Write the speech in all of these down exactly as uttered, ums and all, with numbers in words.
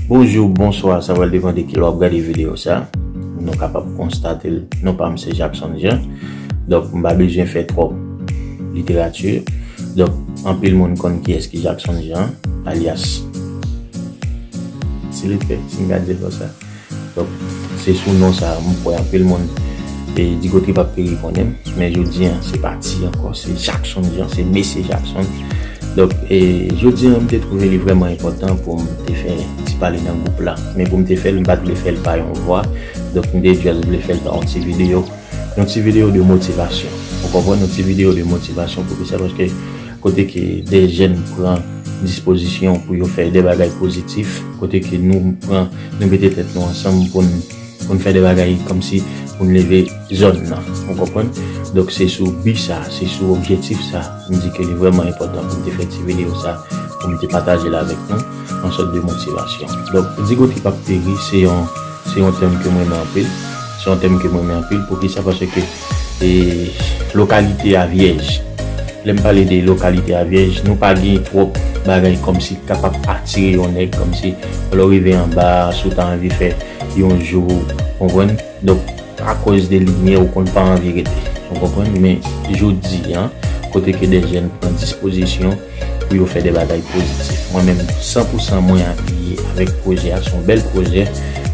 Bonjou, bonswa, sa pral depann de kilè w ap gade videyo sa. Nou kapab konstate l, non pa m se Jackson Jean. Donk, m pa bezwen fè twòp literati. Donk, anpil moun konn kiyès ki Jackson Jean, alyas Ti Lepè, si m ka di l konsa. Donk, se sou non sa a, m kwè anpil moun, e, Digo Trip ap peri konnen m, men jodi a, se pa Ti ankò, se Jackson Jean, se Mesye Jackson. Donk, e, jodi a, m te twouve li vrèman enpòtan pou m te fè ti pale nan gwoup la. Men pou m te fè l, m pa t vle fè l pa yon vwa. Donk, m te just vle fè l pa yon ti videyo. Yon ti videyo de motivasyon. Ou konprann? Yon ti videyo de motivasyon. Poukisa? Paske kote ke de jèn pran dispozisyon pou yo fè de bagay pozitif, kote ke nou pran, nou mete tèt nou ansanm pou n, pou n fè de bagay kòmsi pou n leve zòn nan. Ou konprann? Donk, se sou bi sa, se sou objektif sa, m di ke li vrèman enpòtan pou m te fè ti videyo sa, pou m te pataje l avèk nou, an sòt de motivasyon. Donk, Digo Trip ap peri, se yon, se yon tèm ke m renmen anpil. Se yon tèm ke m renmen anpil. Poukisa? Paske, e, lokalite a vyèj. Lè m pale de lokalite a vyèj, nou pa gen twòp bagay kòmsi kapab atire yon nèg, kòmsi lè w rive anba, si w ta anvi fè yon jou, konprann? Donk, akoz de limyè, ou konn pa anvi rete. Ou konprann? Men jodi a, kote ke de jèn pran dispozisyon pou yo fè de bagay pozitif. Mwen menm, san pou san mwen apiye avèk pwojè a, se yon bèl pwojè.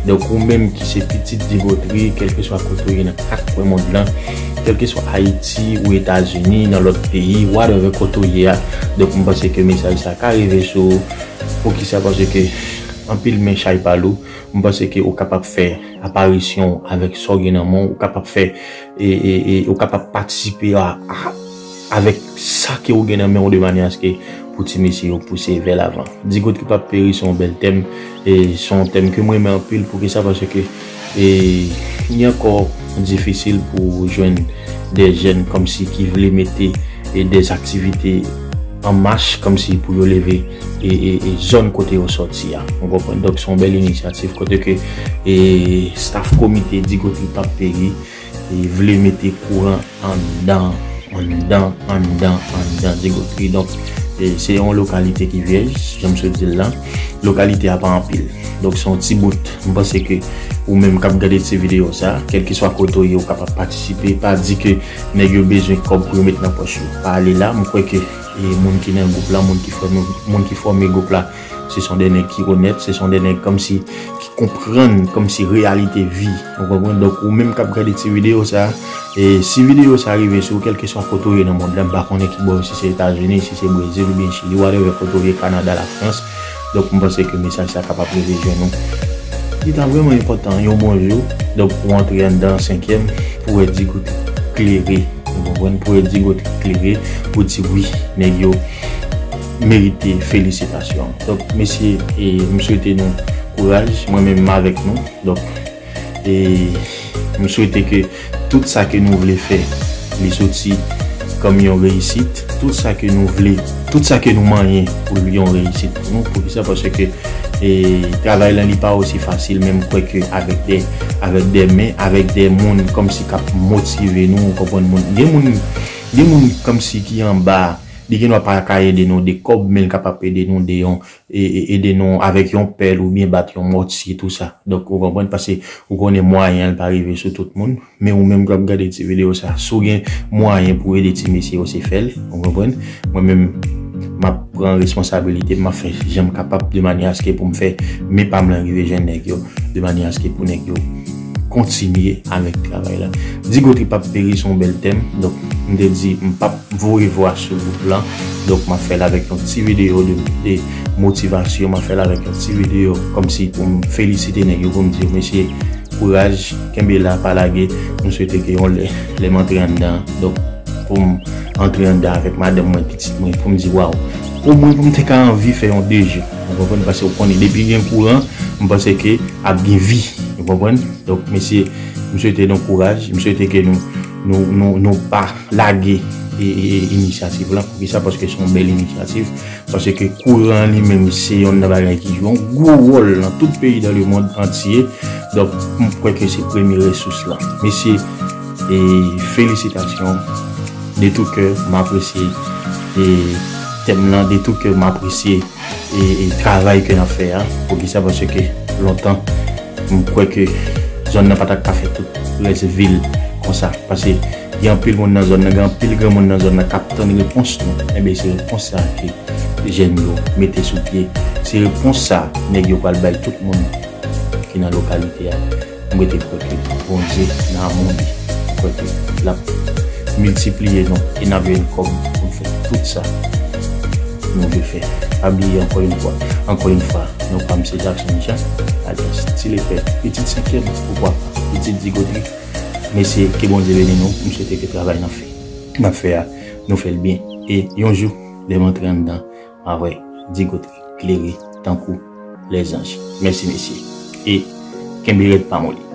Donk, ou menm ki se pitit Digo Trip, kèlkeswa kote w ye nan kat kwen mond lan, kèlkeswa Ayiti ou Etazini, nan lòt peyi, whatever kote w ye a. Donk, m panse ke mesaj sa ka rive sou ou. Poukisa? Paske anpil men chay pa lou. M panse ke ou kapab fè aparisyon w avèk sa w gen nan men w, ou kapab fè, e, e, e, ou kapab patisipe a, a, avèk sa ke ou gen nan men w de manyè aske pou ti mesye yo pouse vè lavan. Digo Trip ap peri se yon bèl tèm, e se yon tèm ke m renmen anpil. Poukisa? Paske, e, li ankò difisil pou jwenn de jèn kòmsi ki vle mete, e, de aktivite an mach kòmsi pou yo leve, e, e, e zòn kote yo sòti a. Ou konprann? Donk, se yon bèl inisyativ kote ke, e, staff komite Digo Trip ap peri, e, vle mete kouran anndan, anndan, anndan, anndan Digo Trip. Donk, e, se yon lokalite ki vyèj, jan m sot di l la. Lokalite a pa anpil. Donk, se yon ti bout. M panse ke ou menm k ap gade ti videyo sa, kèlkeswa kote w ye, ou kapab patisipe. Pa di ke nèg yo bezwen kòb pou yo met nan pòch yo. Pa ale la. M kwè ke, e, moun ki nan gwoup la, moun ki fòme, moun ki fòme gwoup la, se son de nèg ki onèt, se son de nèg kòmsi ki konprann kòmsi reyalite vi. Ou konprann? Donk, ou menm k ap gade ti videyo sa, e si videyo sa rive sou ou, kèlkeswa kote w ye nan mond lan, m pa konnen ki bò, si se Etazini, si se Brezil oubyen Chili, whatever kote w ye, Kanada, Lafrans, donk, m panse ke mesaj sa kapab rive jwenn ou. Li ta vrèman enpòtan, yon bon jou, donk, pou antre anndan senkyèm, pou wè Digo Trip klere, ou konprann, pou wè Digo Trip klere, pou di wi, nèg yo merite felisitasyon. Donk, mesye, e, m swete nou kouraj, mwen menm m avèk nou. Donk, e, m swete ke tout sa ke nou vle fè, li soti kòm yon reyisit. Tout sa ke nou vle, tout sa ke nou manyen pou l yon reyisit pou nou. Poukisa? Paske, e, travay lan li pa osi fasil, men m kwè ke avèk de, avèk de men, avèk de moun kòmsi k ap motive nou, ou konprann, moun, gen moun, gen moun kòmsi ki anba, li gen dwa pa ka ede nou de kòb, men l kapab ede nou de yon, e, e, ede nou avèk yon pèl oubyen bat yon mòtye, tou sa. Donk, ou konprann, paske ou konnen mwayen an pa rive sou tout moun, men ou menm k ap gade ti videyo sa, si w gen mwayen pou ede ti mesye yo, se fè l, ou konprann? Mwen menm, m ap pran responsabilite m, m ap fè jan m kapab de manyè aske pou m fè men pa m lan rive jwenn nèg yo, de manyè aske pou nèg yo kontinye avèk travay la. Digo Trip ap peri se yon bèl tèm, donk, m te di, m p ap voye vwa sou gwoup lan. Donk, m ap fè l avèk yon ti videyo de, de motivasyon. M ap fè l avèk yon ti videyo kòmsi pou m felisite nèg yo, pou m di yo, mesye, kouraj, kenbe la, pa lage. M swete ke yon lè, lè m antre anndan, donk, pou m antre anndan avèk madanm mwen, pitit mwen, pou m di, waw, omwen pou m te ka anvi fè yon de jou. Ou konprann? Paske ou konnen, depi gen kouran, m panse ke ap gen vi. Ou konprann? Donk, mesye, m swete nou kouraj, m swete ke nou, nou, nou, nou pa lage, e, e, e, inisyativ lan. Poukisa? Paske se yon bèl inisyativ. Paske kouran li menm, se yonn nan bagay ki jwe yon gwo wòl nan tout peyi dans le monde entier. Donk, m kwè ke se premye resous lan. Mesye, e, felisitasyon. De tout kè, m apresye, e, tèm lan. De tout kè, m apresye e, e travay ke n ap fè a. Poukisa? Paske lontan, m kwè ke zòn nan pa ta ka fè tout rès vil konsa. Paske gen anpil moun nan zòn nan, gen anpil granmoun nan zòn nan k ap tann repons nou. Enben, se repons sa ke jèn yo mete sou pye. Se repons sa nèg yo pral bay tout moun ki nan lokalite a. M rete kwè ke Bondye nan amou li. M kwè ke l ap miltipliye nou e n ap jwenn kòb pou n fè tout sa nou vle fè. Pa bliye ankò yon fwa, ankò yon fwa, non pa m se Jackson Jean, alyas Ti Lepè, pitit senkyèm, poukwa pa, pitit Digotri. Mesye, ke Bondye beni nou, m swete ke travay n ap fè, n ap fè a, nou fè l byen. E yon jou, lè m antre anndan, m a wè Digotri klere tankou lèzanj. Mèsi mesye. E kenbe rèd pa moli.